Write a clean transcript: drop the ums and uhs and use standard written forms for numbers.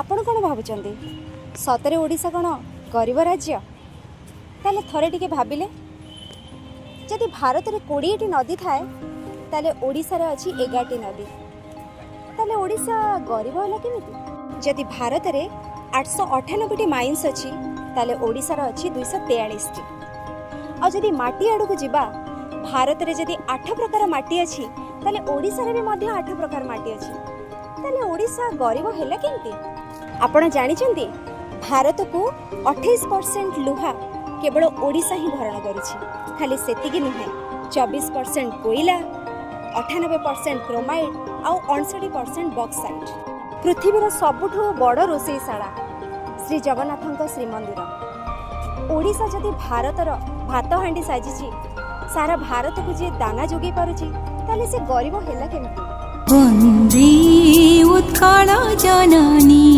ଆପଣ କ'ଣ ଭାବୁଛନ୍ତି? ସତରେ ଓଡ଼ିଶା କ'ଣ ଗରିବ ରାଜ୍ୟ? ତାହେଲେ ଥରେ ଟିକେ ଭାବିଲେ, ଯଦି ଭାରତରେ 20ଟି ନଦୀ ଥାଏ, ତାହେଲେ ଓଡ଼ିଶାରେ ଅଛି 11ଟି ନଦୀ। ତାହେଲେ ଓଡ଼ିଶା ଗରିବ ହେଲା କେମିତି? ଯଦି ଭାରତରେ 898ଟି ମାଇନ୍ସ ଅଛି, ତାହେଲେ ଓଡ଼ିଶାର ଅଛି 243ଟି। ଆଉ ଯଦି ମାଟି ଆଡ଼କୁ ଯିବା, ଭାରତରେ ଯଦି ଆଠ ପ୍ରକାର ମାଟି ଅଛି, ତାହେଲେ ଓଡ଼ିଶାରେ ବି ମଧ୍ୟ ଆଠ ପ୍ରକାର ମାଟି ଅଛି। ତାହେଲେ ଓଡ଼ିଶା ଗରିବ ହେଲା କେମିତି? ଆପଣ ଜାଣିଛନ୍ତି, ଭାରତକୁ 28% ଲୁହା କେବଳ ଓଡ଼ିଶା ହିଁ ଭରଣ କରୁଛି। ଖାଲି ସେତିକି ନୁହେଁ, 24% କୋଇଲା, 98% କ୍ରୋମାଇଟ୍ ଆଉ 59% ବକ୍ସାଇଟ୍। ପୃଥିବୀର ସବୁଠୁ ବଡ଼ ରୋଷେଇଶାଳା ଶ୍ରୀ ଜଗନ୍ନାଥଙ୍କ ଶ୍ରୀମନ୍ଦିର। ଓଡ଼ିଶା ଯଦି ଭାରତର ଭାତ ହାଣ୍ଡି ସାଜିଛି, ସାରା ଭାରତକୁ ଯିଏ ଦାନା ଯୋଗାଇ ପାରୁଛି, ତାହେଲେ ସେ ଗରିବ ହେଲା କେମିତି? ବନ୍ଦେ ଉତ୍କଳ ଜନନୀ।